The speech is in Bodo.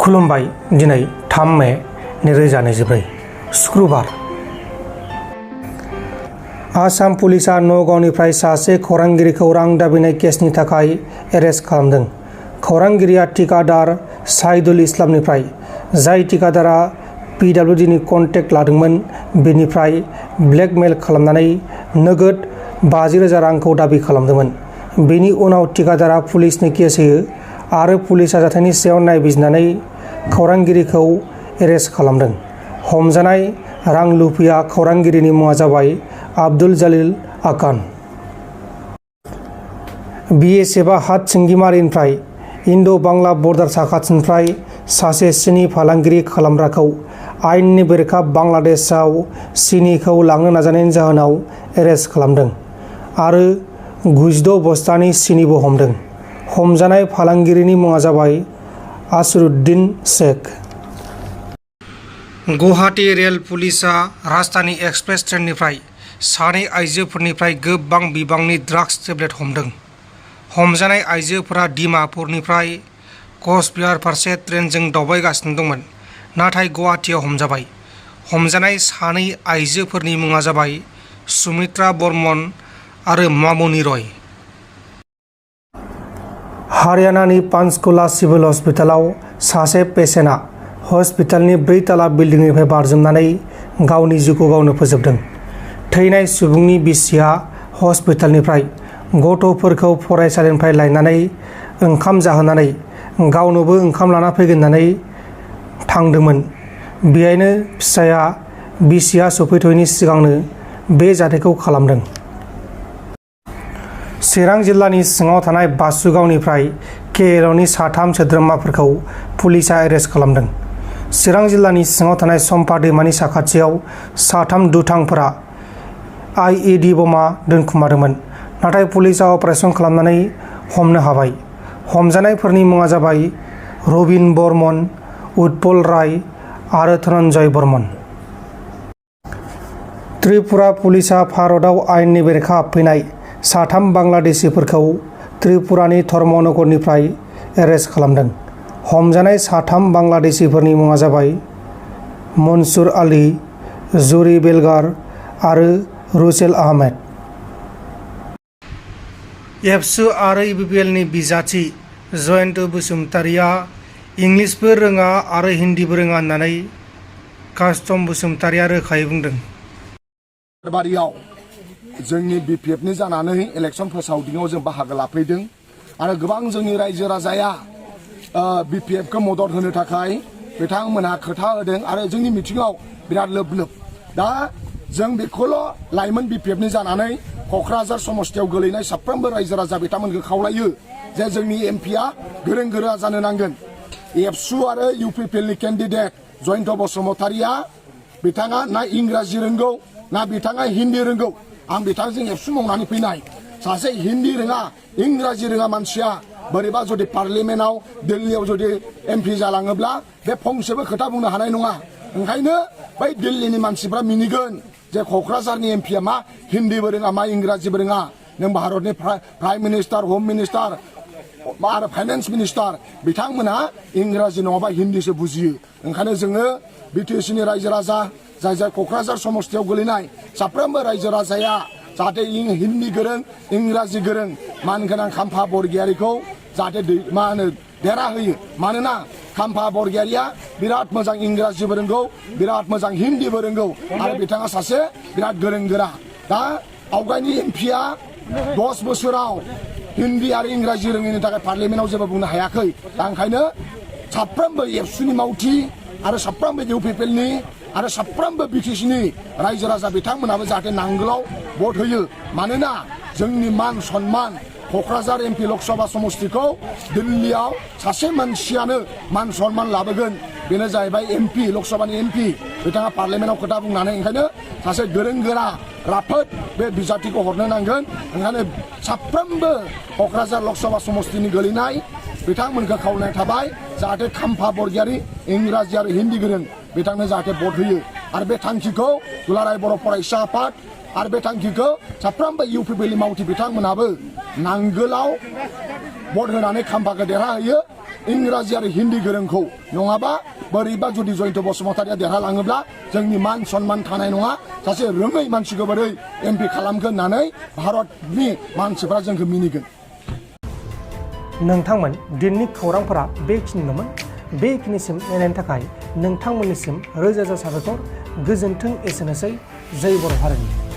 खुलुमबाय दिनै 3 मे 2024 शुक्रबार आसाम पुलिसा नगावनिफ्राय सासे खौरांगिरिखौ रां दाबिनाय केसनि थाखाय एरेस्ट खालामदों। खौरांगिरिया टिकादार साइदुल इस्लामनिफ्राय जाय टिकादारा PWDनि कन्टेक्ट लादोंमोन बेनिफ्राय ब्लेकमेल खालामनानै नोगोद 50,000 रांखौ दाबि खालामदोंमोन। बेनि उनाव टिकादारा पुलिसनो केस होयो आरो पुलिसा जाथायनि सायाव नायबिजिरनानै खौरांगिरिखौ एरेस्ट खालामदों। हमजानाय रां लुफिया खौरांगिरिनि मुङा जाबाय आब्दुल जलिल आकान। BSFआ हादसिंगिमारिनिफ्राय इन्ड'-बांला बर्डार साखाथिनिफ्राय सासे सिनि फालांगिरि खालामग्राखौ आयेननि बेरेखा बांलादेशआव सिनिखौ लांनो नाजानायनि जाहोनाव एरेस्ट खालामदों आरो 96 बस्तानि सिनिबो हमदों। हमजानाय फालांगिरिनि मुङा जाबाय आसरुद्दिन शेख। गुवाहाटी रेल पुलिसा राजधानी एक्सप्रेस ट्रेननिफ्राय सानै आइजोफोरनिफ्राय गोबां बिबांनि ड्राग्स टेब्लेट हमदों। हमजानाय आइजोफोरा डिमापुरनिफ्राय कचबिहार फारसे ट्रेनजों दावबायगासिनो दंमोन, नाथाय गुवाहाटीआव हमजाबाय। हमजानाय सानै आइजोफोरनि मुङा जाबाय सुमित्रा बर्मन आरो मामुनि रय। हारियानानि पान्चकुला सिभिल हस्पिटालाव सासे पेसेन्टआ हस्पिटालनि 4 ताला बिल्डिंनिफ्राय बारजुमनानै गावनि जिउखौ गावनो फोजोबदों। थैनाय सुबुंनि बिसिया हस्पिटालनिफ्राय गथ'फोरखौ फरायसालिनिफ्राय लायनानै ओंखाम जाहोनानै गावनोबो ओंखाम लाना फैगोन होननानै थांदोंमोन। बेहायनो फिसाया बिसिया सफैथ'यैनि सिगांनो बे जाथायखौ खालामदों। चिरां जिल्लानि सिङाव थानाय बासुगावनिफ्राय KL'नि 3 सोद्रोमाफोरखौ पुलिसा एरेस्ट खालामदों। चिरां जिल्लानि सिङाव थानाय सम्पा दैमानि साखाथियाव 3 दुथांफोरा IED बमा दोनखुमादोंमोन, नाथाय पुलिसा अपारेसन खालामनानै हमनो हाबाय। हमजानायफोरनि मुङा जाबाय रबिन बर्मन, उत्पल राय आरो धनन्जय बर्मन। त्रिपुरा पुलिसा भारतआव आयेननि बेरेखा हाबफैनाय 3 बांलादेशीफोरखौ त्रिपुरानि धर्मनगरनिफ्राय एरेस्ट खालामदों। हमजानाय 3 बांलादेशीफोरनि मुङा जाबाय मनसुर आली, जुरी बेलगार आरो रुसेल आहमेद। एबसु आरो EBPLनि बिजाथि जयन्त बसुमतारिया इंलिसबो रोङा आरो हिन्दीबो रोङा होननानै कास्टम बसुमतारिया रोखायै बुंदों। बारियाव जोंनि BPFनि जानानै इलेक्सन फोसावदिङाव जों बाहागो लाफैदों आरो गोबां जोंनि रायजो राजाया BPFखौ मदद होनो थाखाय बिथांमोनहा खोथा होदों आरो जोंनि मिथिङाव बिराद लोब लोब। दा जों बेखौल' लाइमोन BPFनि जानानै क'क्राझार समस्तियाव गोलैनाय साफ्रोमबो रायजो राजा बिथांमोनखौ खावलायो जे जोंनि MPआ गोरों गोरा जानो नांगोन। एबसु आरो UPPLनि केन्डिडेट जयन्त बसुमतारिया बिथाङा ना इंराजि रोंगौ ना बिथाङा हिन्दी रोंगौ। आं बिथांजों एबसु मावनानै फैनाय सासे हिन्दी रोङा इंराजि रोङा मानसिया बोरैबा जुदि पार्लियामेन्टआव दिल्लीयाव जुदि MP जालाङोब्ला बे फंसेबो खोथा बुंनो हानाय नङा। ओंखायनो बै दिल्लीनि मानसिफ्रा मिनिगोन जे क'क्राझारनि MPआ मा हिन्दीबो रोङा मा इंराजिबो रोङा। नों भारतनि प्राइम मिनिस्टार, हम मिनिस्टार आरो फाइनेन्स मिनिस्टार बिथांमोनहा इंराजि नङाबा हिन्दीसो बुजियो। ओंखायनो जोङो BTSनि रायजो राजा जाय जाय क'क्राझार समस्तियाव गोलैनाय साफ्रोमबो रायजो राजाया जाहाथे हिन्दी गोरों इंराजि गोरों मानगोनां खाम्फा बरगयारिखौ जाहाथे देरा होयो। मानोना खाम्फा बरगयारिया बिराद मोजां इंराजिबो रोंगौ, बिराद मोजां हिन्दीबो रोंगौ आरो बिथाङा सासे बिराद गोरों गोरा। दा आवगायनि MPआ 10 बोसोराव हिन्दी आरो इंराजि रोङैनि थाखाय पार्लियामेन्टआव जेबो बुंनो हायाखै। दा ओंखायनो साफ्रोमबो एबसुनि मावथि आरो साफ्रोमबो UPPLनि आरो साफ्रोमबो BTSनि रायजो राजा बिथांमोनाबो जाहाथे नांगोलाव भट होयो। मानोना जोंनि मान सन्मान क'क्राझार MP लकसभा समस्तिखौ दिल्लीयाव सासे मानसियानो मान सन्मान लाबोगोन। बेनो जाहैबाय MP लकसभानि MP बिथाङा पार्लियामेन्टआव खोथा बुंनानै ओंखायनो सासे गोरों गोरा राफोद बे बिजाथिखौ हरनो नांगोन। ओंखायनो साफ्रोमबो क'क्राझार लकसभा समस्तिनि गोलैनाय बिथांमोनखौ खावलायनाय थाबाय जाहाथे खाम्फा बरगयारि इंराजि आरो हिन्दी गोरों बिथांनो जाहाथे भट होयो। आरो बे थांखिखौ दुलाराय बर' फरायसा आफाद आरो बे थांखिखौ साफ्रोमबो इउपिपिएलनि मावथि बिथांमोनाबो नांगोलाव भट होनानै खाम्फाखौ देरहाहोयो इंराजि आरो हिन्दी गोरोंखौ नङाबा बोरैबा जुदि जयन्त बसुमतारिया देरहालाङोब्ला जोंनि मान सन्मान थानाय नङा सासे रोङै मानसिखौ बोरै एमपि खालामगोन होननानै भारतनि मानसिफ्रा जोंखौ मिनिगोन। नोंथांमोन दिननि खौरांफोरा बेखिनिल'मोन। बेखिनिसिम नायनायनि थाखाय नोंथांमोननिसिम रोजा रोजा साबायखर। गोजोन्थों। एसेनोसै। जय बर' हारिनि।